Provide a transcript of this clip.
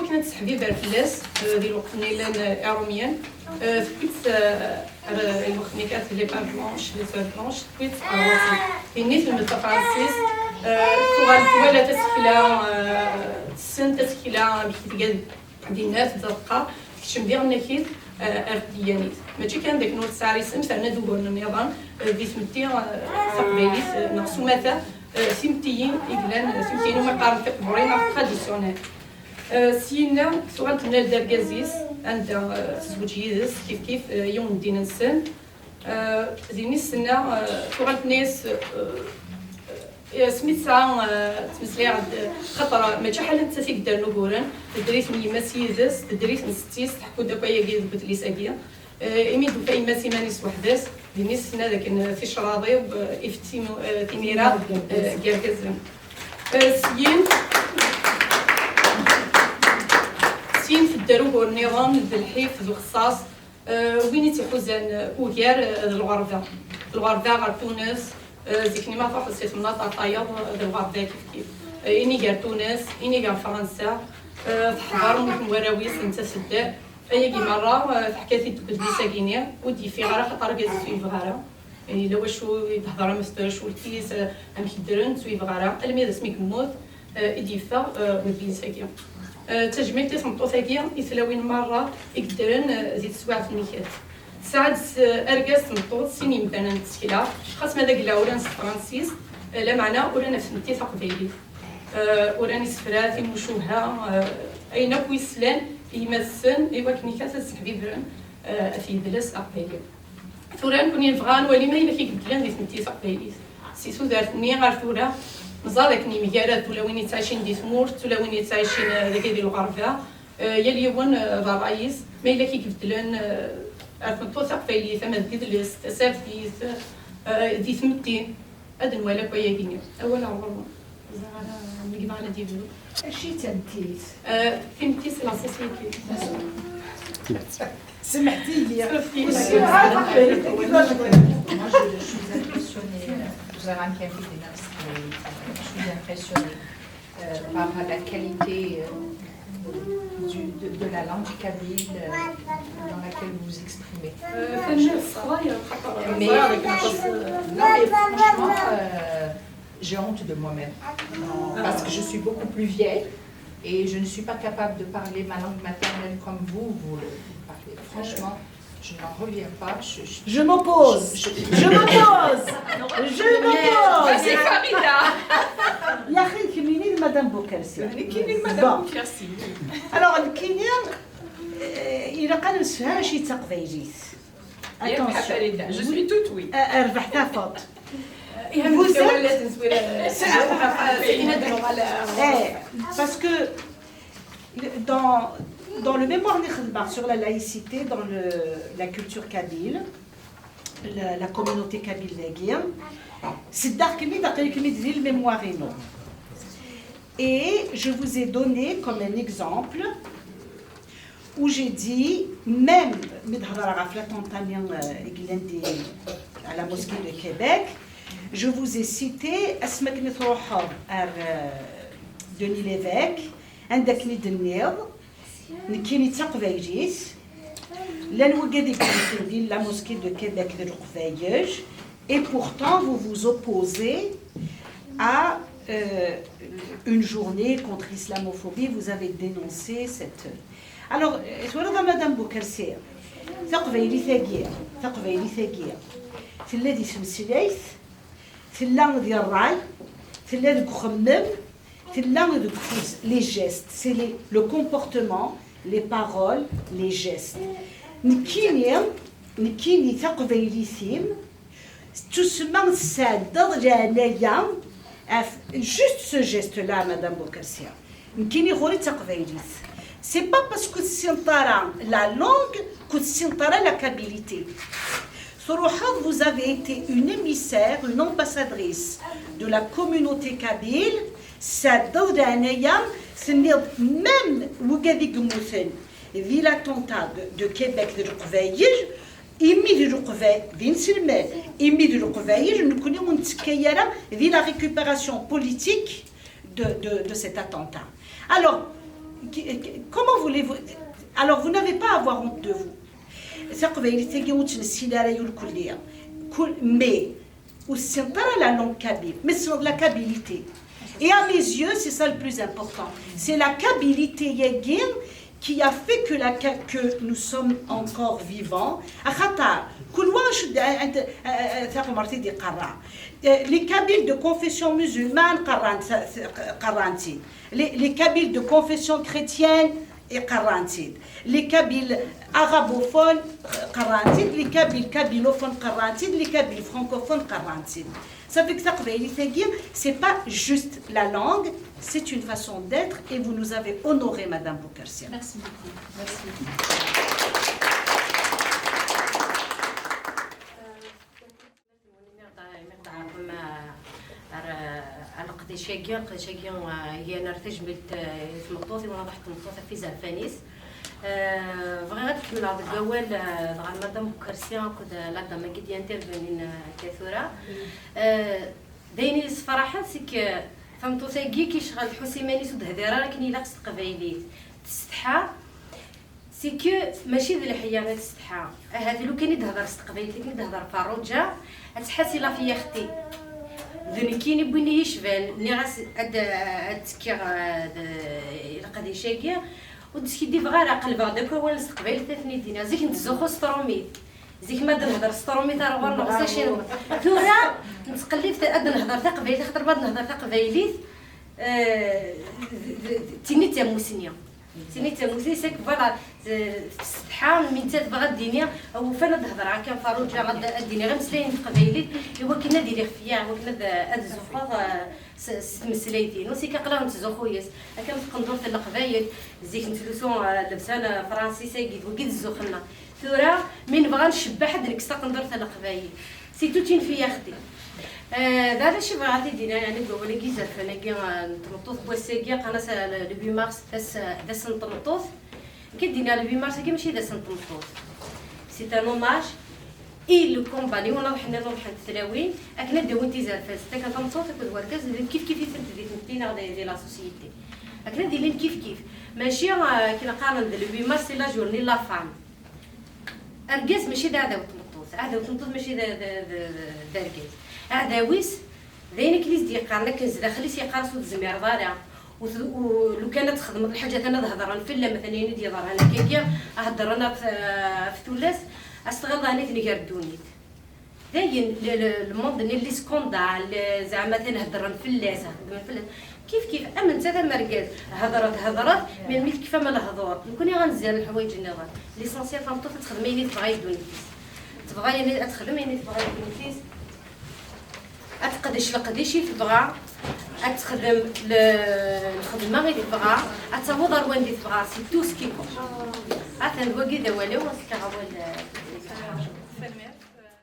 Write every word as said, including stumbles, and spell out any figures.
Ad tesseḥbib ar fell-as, eh, di lweqt-nni llan, eh, Iṛumyen. Eh, tewwi-tt, eh, ar, eh, lweqt-nni kan les pages blanches, les heures blanches, tewwi-tt ar Roissy. Din i telmed tafransist, eh, tuɣal twala tasekla, eh, tessen tasekla, amek i tga dinna, tebda teqqar, tekcem diɣen akid, eh, ar tdeyyanit. Mačči kan d akken ur tesɛi ara isem, terna-d uguren nniḍen, eh, di tmetti, eh, taqbaylit, eh, neɣ s umata, eh, timettiyin i yellan, eh, timettiyin umi qqaren tiqburin neɣ traditionnelles. Eh, syenna tuɣal temlal-d argaz-is, anda, eh, tezweǧ yid-s, kif kif, eh, yiwen n ddin-nsen. Eh, din i s-tenna, eh, tuɣal tenna-yas, eh, eh, asmi tesɛa, eh, ttmeslayeɣ-d, eh, xaṭer mačči ḥala nettat i yeddren uguren, tedder-iten yemma-s yid-s, tedder-iten setti-s, tḥekku-d akk ayagi deg udlis-agi. Eh, imi d-tufa yemma-s iman-is weḥd-s, din i s-tenna dakken, eh, ticraḍ-iw, eh, ifet tim-, eh, timira, eh, n yergazen. Eh, syin, syin tedder ugur nniḍen d lḥif d lexṣaṣ. Eh, win i tt-iḥuzan, eh, ugar, eh, d lɣerba. Lɣerba ɣer Tunes, eh, zik-nni ma truḥeḍ si temnaḍt ɣer tayeḍ, eh, d lɣerba kif kif. Eh, ini gar Tunes, ini gar Fransa, eh, teḥḍer mut n warraw-is, netta tedder. Ayagi merra, eh, teḥka-t-id deg udlis-agi-nni, ur d-yeffiɣ ara xaṭer argaz-is ur yebɣi ara. Yella wacu i d-tehder ama s twacult-is, eh, amek ddren, ur yebɣi ara. Almi d asmi yemmut, eh, i d-yeffeɣ, eh, udlis-agi. Eh, d tajmilt i tmeṭṭut-agi, i tlawin merra i yeddren, eh, di teswiɛt-nni kat. Tesɛa-d s, eh, argaz tmeṭṭut, sin yemdanen n tsekla, xas ma d agella uran s tefransist, eh, lameɛna uran ɣef tmetti taqbaylit. Eh, uran isefra, timucuha, eh, ayen akk i slan i yemma-tsen, i wakken i kat ad sseḥbibren, eh, ɣef yidles aqbayli. Tura nekkni nebɣa ad nwali ma yella kif beddlen di tmetti taqbaylit. Si tudert-nni ar tura, neẓra dakken yemgarad tulawin yettɛicin di tmurt, tulawin yettɛicin, eh, dagi di lɣerba, eh, yal yiwen, eh, d ṛṛay-is, ma yella kif beddlen, eh, ar tmeṭṭut taqbaylit, ama deg idles, tasertit, eh, di tmetti, ad nwali akk ayagi-nni. Awal ɣer ɣur-wen. Ẓriɣ ara ma yebɣa ad yebdu. Acu i d tametti? Euh, timetti, c'est la société. Semḥet-iyi. Moi, je, je suis impressionnée, euh, Zoran Kempi Dinars, euh, je suis impressionnée, euh, par la qualité, euh, du, de, de la langue kabyle, euh, dans laquelle vous vous exprimez. Euh, mais, non, mais franchement, euh, j'ai honte de moi-même. Parce que je suis beaucoup plus vieille et je ne suis pas capable de parler ma langue maternelle comme vous, vous le vous parlez. Franchement, je n'en reviens pas. Je, je, je m'oppose. Je, je m'oppose. Je m'oppose. C'est Farida. يا أخي، كملي لمدام بوكرسي. Bon. Alors, nekkini, eh, ilaq ad nemsefham mačči d taqbaylit. Attention. Je suis toute oui. Eh, eh, rbeḥ tafeḍ. Vous êtes, eh, parce que dans, dans le mémoire اللي خدمت sur la laïcité dans le, la culture kabyle, la, la communauté kabyle dagi, c'est-à-dire que mi d-, que mi d-, le mémoire inu. Et je vous ai donné comme un exemple où j'ai dit, même mi d-hedreɣ ɣef l'attentat-nni, euh, i yellan di, à la mosquée de Québec, je vous ai cité asmi akken i truḥeḍ ar, euh, Denis Lévesque, anda akken i d-tenniḍ, nekkini d taqbaylit, llan wigad i yemmuten di la mosquée de Québec d Leqbayel, et pourtant vous vous opposez à, euh, une journée contre l'islamophobie, vous avez dénoncé cette... Alors, euh, twalaḍ a Madame Boukersi, taqbaylit-agi, taqbaylit-agi, tella di tmeslayt, tella di ṛṛay, tella deg uxemmem, tella deg ufus, les gestes, c'est les, le comportement, les paroles, les gestes. Nekkini, nekkini taqbaylit-im, tettusemma tesɛeddaḍ leɛnaya ɣef juste ce geste-là, Madame Boukersi. Nekkini ɣur-i d taqbaylit. C'est pas parce que tessineḍ ara la langue que tessineḍ ara la kabilité. Truḥeḍ, vous avez été une émissaire, une ambassadrice de la communauté kabyle, tesɛeddaḍ leɛnaya, tenniḍ même wigad i yemmuten di l'attentat de, de Québec d Leqbayel, imi d Leqbayel, d inselmen, imi d Leqbayel, nekkni ur nettekka ara di la récupération politique de, de, de cet attentat. Alors, qui, qui, comme Voulez-vous- Alors, vous n'avez pas à avoir honte de vous. Taqbaylit-agi ur tt-nessin ara i lkulli. Kul- Mais, ur tessineḍ ara la langue kabyle, mais tessneḍ la kabilité. Et à mes yeux, c'est ça le plus important. C'est la kabilité-agi qui a fait que, la, que nous sommes encore vivants. Axaṭer, kul wa acu d-, ant-, eh, eh, taɣmert i d-iqerra. Eh, les Kabyles de confession musulmane, qerran-, qerran-tt-id. Les, les Kabyles de confession chrétienne, qerran-tt-id. Les Kabyles arabophones, qerran-tt-id. Les Kabyles kabylophones, qerran-tt-id. Les Kabyles francophones, qerran-tt-id. Ça fait que taqbaylit-agi, c'est pas juste la langue, c'est une façon d'être et vous nous avez honoré, Madame Boukersia. Merci beaucoup. Merci beaucoup. Ar, ar leqdic-agi, leqdic-agi, ah, gan ar tajmilt, ah, i tmeṭṭut, i unaḍaḥ n tmeṭṭut ɣef izerfan-is. Ah, bɣiɣ ad kemmleɣ deg wawal, ah, dɣa Madame Boukersia akked, ah, la dame-agi d-intervenin, ah, akka tura. Ah, d ayen i yessefraḥen, c'est que tameṭṭut-agi kicɣel tḥuss iman-is ur d-tehdir ara akken ilaq s teqbaylit. Tsetḥa, c'est que mačči d leḥya ad tsetḥa. Ahat lukan i d-tehder s teqbaylit akken i d-tehder Ferruǧa, ad tḥassi la fierté. D nekkini win i yi-yecban, nniɣ-as ad, ad tekkiɣ, ah, d, i leqdic-agi, ur d-skiddibeɣ ara, qelbeɣ-d akk awalen s teqbaylit ad ten-id-iniɣ. Zik nettzuxxu s trumit. Zik ma d-nehder s trumit ar ɣur-neɣ s acin. Tura nettqellib ta-, ad d-nehder taqbaylit, axaṭer ma d-nehder taqbaylit, eh, d, d, d, d, tini d tamusni. Tini d tamusni, c'est que voilà, eh, tsetḥa, mi netta tebɣa ad d-tini, ufan ad d-hedreɣ akka Ferruǧa, ad, ad d-iniɣ imeslayen n teqbaylit, i wakken ad iliɣ fier, i wakken ad, ad zuxxeɣ, eh, s, s tmeslayt-inu. C'est que aql-aɣ nettzuxxu yis. Akka am tqendurt n leqbayel, zik nettlusu, eh, llebsa n Fransis-agi, d wagi d zzux-nneɣ. Tura, mi nebɣa ncebbeḥ, ad d-nekkes taqendurt n leqbayel. C'est toute une fierté. Eh, d acu i bɣiɣ ad t-id-iniɣ, yeɛni, deg wawal-agi izerfan-agi, eh, n tmeṭṭut n wass-agi, qqaren-as, eh, le huit mars, d ass, d ass n tmeṭṭut. Nekk ad d-iniɣ le huit mars-agi mačči d ass n tmeṭṭut. C'est un hommage i le combat, i unaḍḥ-nni n uḍḥ n tlawin, akken ad d-awint izerfan, s takka tameṭṭut akked wergaz, llan kifkif-itent di tmetti neɣ di, di la société. Akken ad ilin kifkif. Mačči, eh, akken qqaren d le huit mars, c'est la journée de la femme. Argaz mačči d aɛdaw n tmeṭṭut, aɛdaw n tmeṭṭut mačči d, d, d, d, d argaz. Aɛdaw-is d ayen akken i s-d-yeqqaren akken zdaxel-is, yeqqar-as ur tezmireḍ ara. U t-, u, lukan ad txedmeḍ lḥaǧa tana ad hedren fell-am, atan ayen i d-yeḍran akkagi, ad hedren ɣef, ɣef tullas, ad s-tɣileḍ aɛni tnger ddunit. Dayen, le, le, le monde-nni, les scandales, le, zeɛma atan heddren fell-as, heddren fell-as. Kif kif, am nettat am argaz, hedret, hedret, melmi tekfam lehdur. Nekni ad nezzer leḥwayeǧ nniḍen. L'essentiel, tameṭṭut ad texdem ayen i tebɣa i ddunit-is. Tebɣa ayen, ad texdem ayen i tebɣa i ddunit-is. Ad teqdec leqdic i tebɣa, ad texdem le, lxedma i tebɣa, ad taweḍ ar wanda i tebɣa, c'est tout ce qui compte. Atan d wagi d awal-iw, ad s-fkeɣ awal, eh,